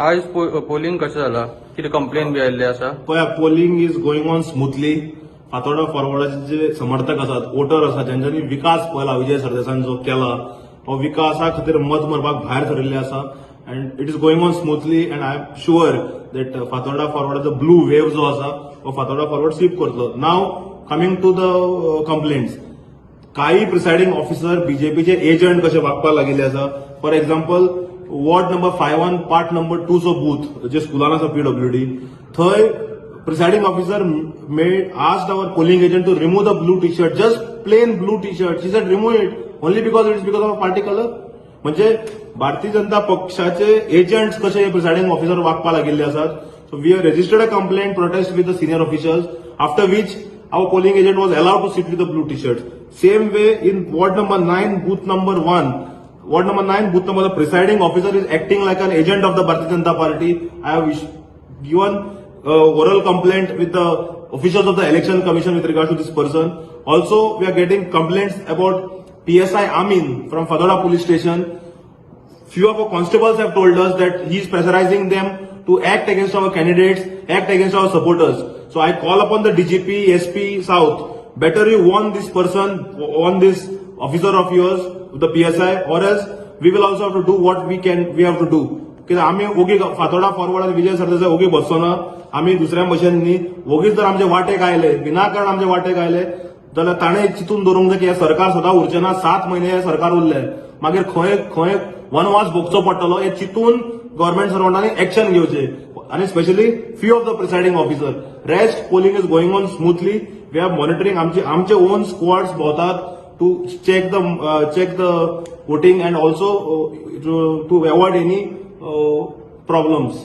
आयज पोलिंग कशें जाला? कितें कंप्लेन बी आयिल्ली आसा? पळया, polling is going on smoothly. Fatorda फॉरवर्डाचे जे समर्थक आसात, वोटर आसात, ज्यांच्यानी विकास पळयला, विजय सरदेसायान जो केला तो विकासा खातीर मत मारपाक भायर सरिल्ले आसा and it is going on smoothly and I am sure that Fatorda फॉरवर्डाचो ब्लू वेव जो आसा तो फातोर्डा फॉरवर्ड स्वीप करतलो. Now coming to the complaints, काही प्रिसायडींग ऑफिसर बीजेपीचे एजंट कशे वागपाक लागिल्ले आसा. For example, ward number 5 one part number 2 चो बूथ जे स्कुलान आसा, पीडब्ल्यूडी, थंय presiding officer made asked our polling agent to remove the blue T shirt, just plain blue T shirt. She said remove it only because it is because of party colour. म्हणजे भारतीय जनता पक्षाचे agents कशे प्रिसायडींग officer वागपाक लागिल्ले आसात. So we have registered a complaint, protest with the senior officials, after which our polling agent was allowed to sit with the blue T-shirt. Same way in ward number 9, booth number 1, ward number 9, booth number, the presiding officer is acting like an agent of the Bharatiya Janata Party. I have given oral complaint with the officials of the Election Commission with regard to this person. Also, we are getting complaints about PSI Amin from Fatorda Police Station. Few of our constables have told us that he is pressurizing them to act against our candidates, act against our supporters. So I call upon the DGP, SP South, better you warn this person, warn this officer of yours, the PSI, or else we will also have to do what we can, we have to do. कित्याक आमी ओगी Fatorda forward आनी विजय सरदेसाय ओगी बसचो ना. आमी दुसऱ्या भशेन न्ही. ओगीच जर आमचे वाटेक आयले, विनाकारण आमचे वाटेक आयले जाल्यार ताणें चिंतून दवरूंक जाय की हें सरकार सदां उरचें ना. 7 म्हयने हें सरकार उरलें, मागीर खंय खंय वनवास भोगचो पडटलो हें चिंतून गव्हर्मेंट सर्वंटांनी एक्शन घेवचें आणि specially few of the presiding officer. Rest, polling is going on smoothly. We are monitoring. आमचे आमचे ओन स्क्वॉड्स भोंवतात to check the voting and also to avoid any problems.